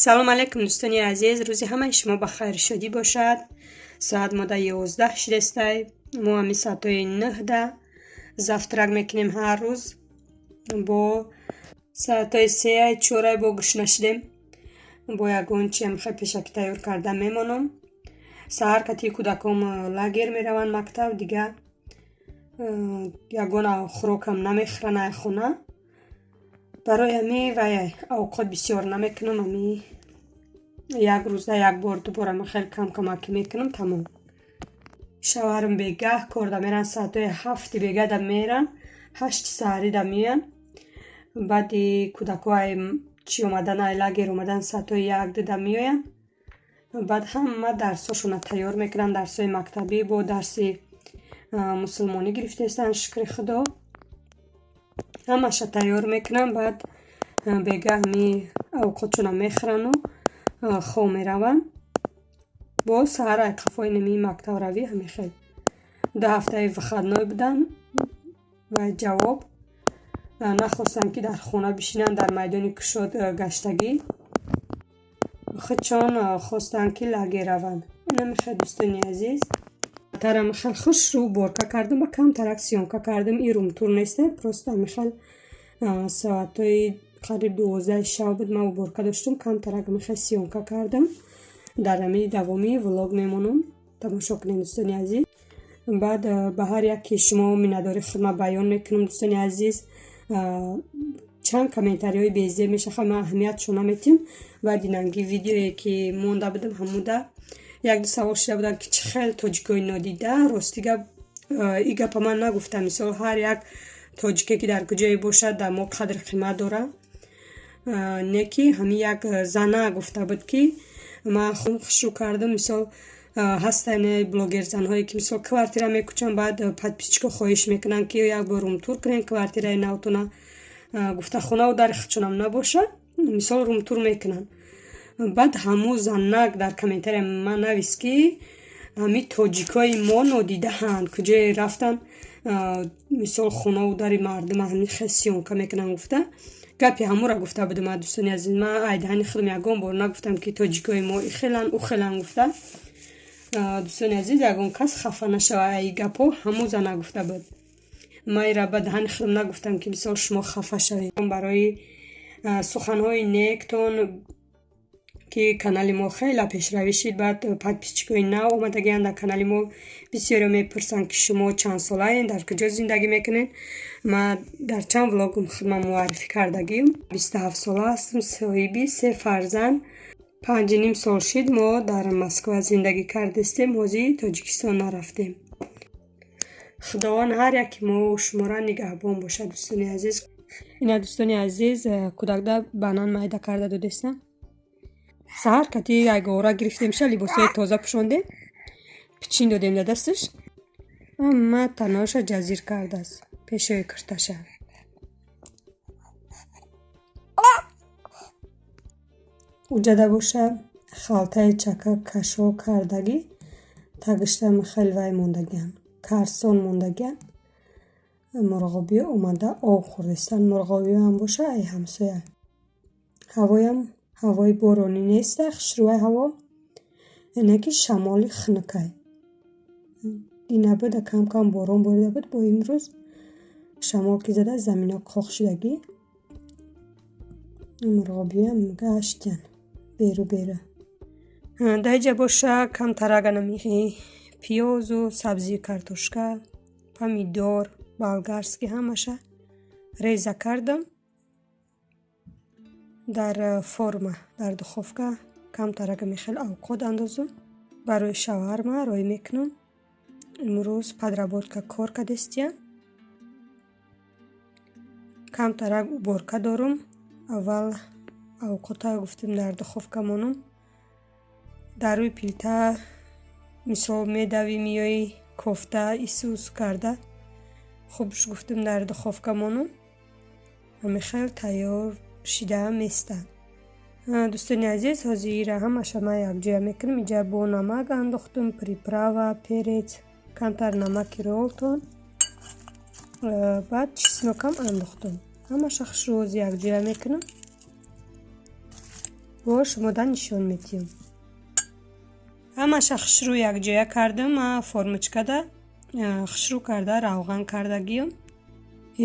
Салом алейкум, дӯстони азиз, рӯзи ҳамаи шумо ба хайру шодӣ бошад. Соат мода 11 шидестай. Мо ҳамин соатҳои 9-да завтрак мекунем ҳар рӯз. Бо соатҳои 3-ай, 4-ай бо гушна шидем. Бо ягон чиам хел пешакӣ тайёр карда мемонам. Саҳар кати кӯдаком лагер мераванд, мактаб, дига ягон хӯрокам намехӯранд ай хона. Барои ҳамин вай авқот бисёр намекунам, ҳами як рӯза як бор, ду бор ҳами хел кам камакӣ мекунам, тамом. Шавҳарам бегаҳ корда меранд, соатҳои 7-и бегоҳда меранд, 8-и саҳарида меоянд. Баъди кӯдакҳо ай чӣ омадан, ай лагер омадан, соатҳои 1, 2-да меоянд. Баъд ҳама дарсҳошонро тайёр мекунанд, дарсҳои мактабӣ, бо дарси мусулмонӣ гирифтаистанд, шукри Худо. Ҳамаша тайёр мекунам, баъд бегаҳ ҳами авқотшонро мехӯрану хоб мераванд. Боз саҳар ай қафои ними мактабравӣ ҳамин хел. 2 ҳафтаи выходной буданд ва ҷавоб нахостанд, ки дар хона бишинанд, дар майдони кушод гаштагӣ. Худшон хостанд, ки лагер раванд. Инами хел, дӯстони азиз. Тарам хел хушрӯ уборка кардам ва камтарак съёмка кардам. И румтур неста, просто ҳами хел соатҳои қариб 12-и шаб буд, ман уборка доштам, камтарак ҳами хел съёмка кардам. Дар ҳамин давоми влог мемонам. Тамошо кунед, дӯстони азиз. Баъд ба ҳар яке шумо миннатдории худма баён мекунам, дӯстони азиз. Чанд комментариҳои безеб мешавад, ман аҳамиятшон наметиҳам. Баъди нанги видеое, ки монда будам, ҳамуда як-ду савол шуда буданд, ки чӣ хел тоҷикои нодида. Рости гап, и гапа ман нагуфтам. Мисол, ҳар як тоҷике, ки дар куҷое бошад, дар мо қадр қимат дорад. Не ки ҳамин як зана гуфта буд, ки ман хушрӯ кардам. Мисол, ҳастанд блогерзанҳое, ки, мисол, квартира мекучанд, баъд подписчико хоҳиш мекунанд, ки як бор румтур кунем квартираи навтона гуфта, хонаву дари худшонам набошад, мисол, румтур мекунанд. Баъд ҳамун занак дар комментария ман навист, ки ҳамин тоҷикои мо нодидаҳанд, куҷое рафтанд, мисол, хонаву дари мардума ҳамин хел съёмка мекунанд гуфта, гапи ҳамура гуфта будам. Дӯстони азиз, ман айдаҳани худам ягон бор нагуфтам, ки тоҷикои мо ихеланд, ухеланд гуфта. Дӯстони азиз, ягон кас хафа нашава ай гапҳо, ҳамун зана гуфта буд. Ман ира ба даҳани худам нагуфтам, ки, мисол, шумо хафа шавед. Барои суханҳои нектон, ки канали мо хеле пешравӣ шид, баъд подписчикои нав омадагианд дар канали мо. Бисёриҳо мепурсанд, ки шумо чанд солаед, дар куҷо зиндагӣ мекунед. Ман дар чанд влогам худман муаррифӣ кардагим. 27 сола ҳастам, соҳиби се фарзанд. 5,5 сол шид, мо дар Москва зиндагӣ кардастем, ҳозир Тоҷикистон нарафтем. Худованд ҳар яки мо шуморо нигаҳбон бошад, дӯстони азиз. Ина, дӯстони азиз, кӯдакда банан майда карда додестам. Саҳар кати ягора гирифтемша, либосҳои тоза пӯшондем, пичин додем дар дасташ, ҳама таноша ҷазир кардааст, пешои кирташа. Уҷада боша, халтаи чака кашо кардагӣ, тагиштам хел вай мондагиам, карсон мондагиам. Мурғобиё омада об хӯрдастанд. Мурғобиёам боша ай ҳамсоя. Ҳавоям ҳавои боронӣ неста, хушрӯай ҳаво, яъне ки шамоли хунукай. Динабуда кам кам борон борида буд, бо имрӯз шамол ки зада, замино қоқ шудагӣ. Мурғобиёам гаштян беру беру. Даиҷа боша, камтарак анами пиёзу сабзии картошка, помидор болгарский ҳамаша реза кардам, дар форма, дар духовка камтарак мехел авқот андозум. Барои шавҳарма рой мекунам. Имрӯз подработка кор кардестиям, камтарак уборка дорум. Аввал авқота гуфтем, дар духовка монум, дар рӯи плита, мисол, медавӣ, меоӣ, кофта исус карда. Хубш гуфтем, дар духовка монум, ҳамихел тайёр шида места. Дӯстони азиз, ҳозир ира ҳамаша ман якҷоя мекунам. Иҷа бо намак андохтум, приправа, перец, камтар намаки Ролтон, баъд чеснокам андохтум. Ҳамаша хушрӯ ҳозир якҷоя мекунам. Бо шумода нишон медиҳам. Ҳамаша хушрӯ якҷоя кардам, формочкада хушрӯ карда равған кардагиам.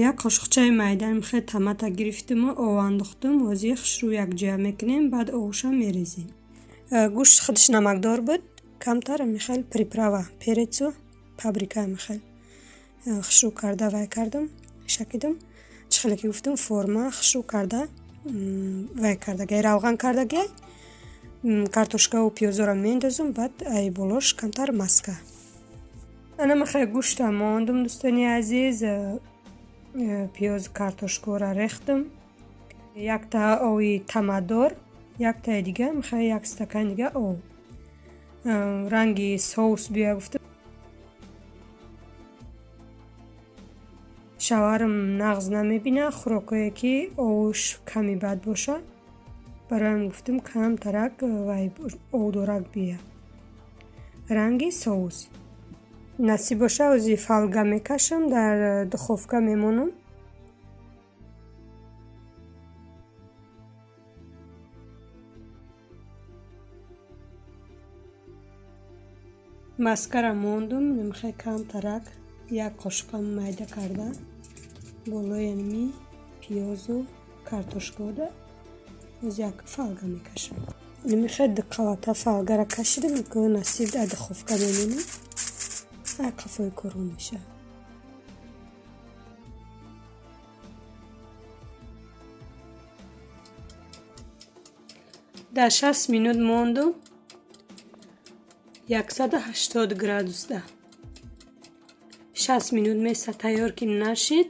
Як қошуқчаи майда михе томата гирифтиму ов андохтум. Ҳозир хушрӯ якҷоя мекунем, баъд овша мерезем. Гӯшт худаш намакдор буд, камтар михел приправа, перецу паприка михел хушрӯ карда вай кардам, шакидам. Чӣ хеле ки гуфтам, форма хушрӯ карда вай кардагиай, равған кардагиай. Картошкаву пиёзоро меандозам, баъд ай болош камтар маска. Ана михел гӯшта мондум, дӯстони азиз, пиёзу картошкаро рехтам. Якта ови тамадор, яктаи дига михел як стакан дига ов. Ранги соус бия гуфтам. Шавҳарам нағз намебинад хӯрокҳое ки овш ками бад бошад. Бароям гуфтам камтарак вай овдорак бия. Ранги соус. Насиб боша, ҳозир фольга мекашам, дар духовка мемонам. Маскара мондум, михел камтарак як қошуқам майда карда болои ами пиёзу картошкаода боз як фольга мекашам. Михел ду қалата фольгара кашидам, насиб дар духовка мемонам. Ай қафои корҳо мешавад. Дар 60 минут мондум 180 градусда. 60 минут меса тайёр ки нашид,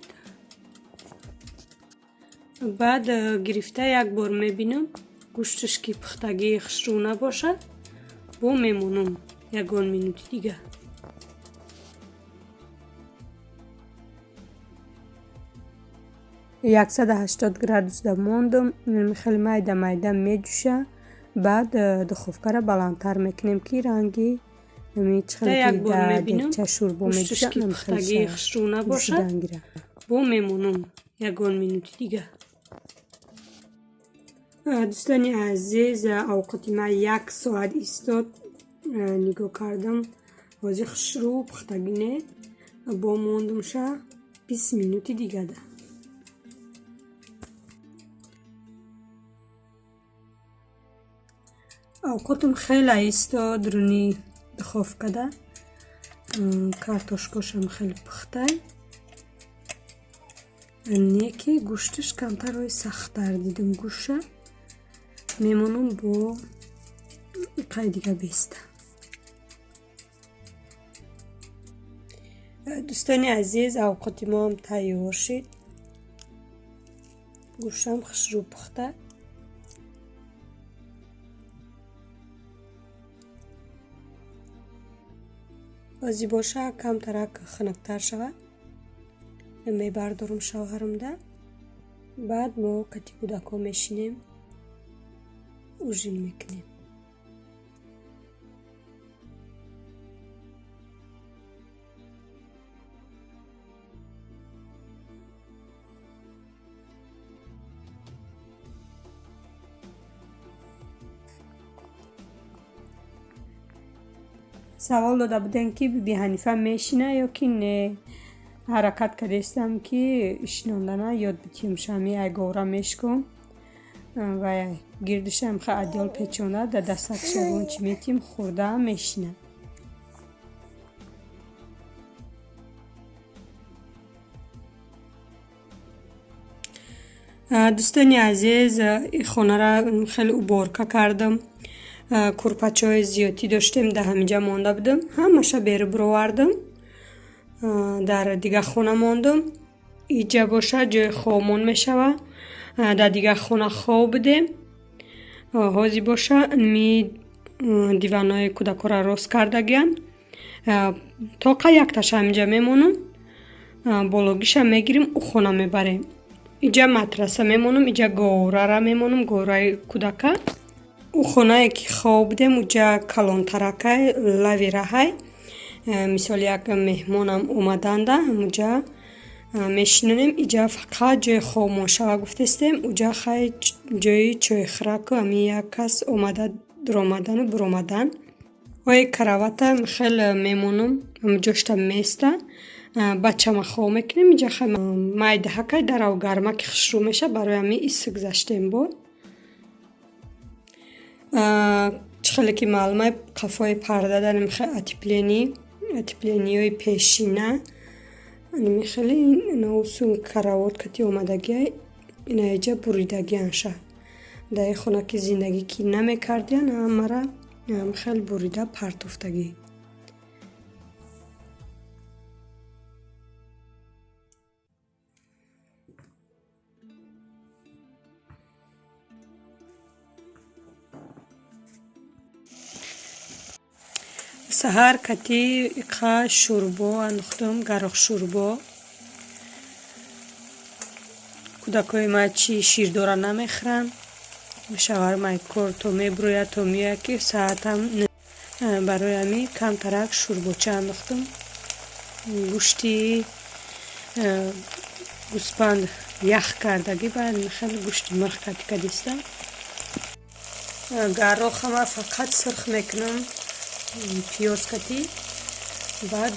баъд гирифта як бор мебинам, гӯшташ ки пухтагии хушрӯ набошад, бо мемонам ягон минути дига. 180 градусда мондум, хеле майда майда меҷӯша. Баъд духовкаро баландтар мекунем, ки ранги як бор мебинам, шӯрбо гӯшташ ки пухтагии хушрӯ набошад, бо мемонам ягон минути дига. Дӯстони азиз, овқати ман як соат истод, нигоҳ кардам, ҳозир хушрӯ пухтагӣ не, бо мондумша 20 минути дигада. Овқотам хеле истод руни духовкада, картошкошам хеле пухтай, не ки гӯшташ камтар ҳои сахттар дидам гӯша. Мемонам бо иқай дига беста. Дӯстони азиз, овқоти моам тайёр шид, гӯшам хушрӯ пухта. Ҳозир боша камтарак хунуктар шавад, мебардорам шавҳарамда, баъд мо кати кӯдакҳо мешинем, ужин мекунем. Савол дода будем, ки Биби Ҳанифа мешина ё ки не. Ҳаракат кардастам, ки шинондана ёд битиҳам. Шами айговра мешком ва гирдишам ха одеял печонда, дар дастакш ягон чӣ метиҳем, хӯрда мешина. Дӯстони азиз, хонара хеле уборка кардам. Курпачаҳои зиёдтӣ доштем, дар ҳаминҷа монда будам, ҳамаша беру бировардам, дар дигар хона мондум. Иҷа боша ҷои хобмон мешава, дар дигар хона хоб будем. Ҳозир боша ми диванҳои кӯдакҳоро рост кардагиянд. Тоқа якташа ҳаминҷа мемонам, бологиша мегирим, ӯ хона мебарем. Иҷа матраса мемонам, иҷа говрара мемонам, говраи кӯдака. Ӯ хонае ки хоб будем, уҷа калонтаракай, лави раҳай. Мисол, як меҳмонам омаданда, ҳамуҷа Мешинонем иҷа, фақат ҷои хобмон шава гуфтестем. Уҷа хай ҷои чойхӯраку ами як кас омада дуромадану буромадан. Ои каравата хел мемонам, ҷошта места. Бачама хоб мекунем иҷа, хай майдаҳакай дарав гармаки хушрӯ меша, барои ҳами исс гузаштем. Бо чӣ хеле ки маълумай, қафои парда дарем, хел отепление ҳои пешина хеле наусун каравот кати омадагиай, ина иҷа буридагианша. Дар ин хона ки зиндагӣ ки намекардиян, ҳамара хел бурида партофтагӣ. Саҳар кати иқа шӯрбо андохтам, гароқ шӯрбо. Кӯдакҳои ма чӣ ширдора намехӯранд. Шавҳармай кор то мебурояд, то меояд, ки саатам, барои ҳамин камтарак шӯрбоча андохтам. Гӯшти гӯспанд ях кардагӣ, баъд хеле гӯшти мирғ кати кадистам. Гарроқама фақат сирх мекунам пиёз кати, баъд.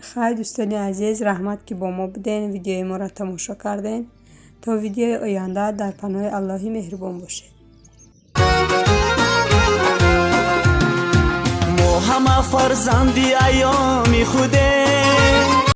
Хай, дӯстони азиз, раҳмат, ки бо мо буден, видеои моро тамошо кардем. То видеои оянда дар паноҳи Аллоҳи меҳрубон бошед. Мо ҳама фарзанди айёми худем.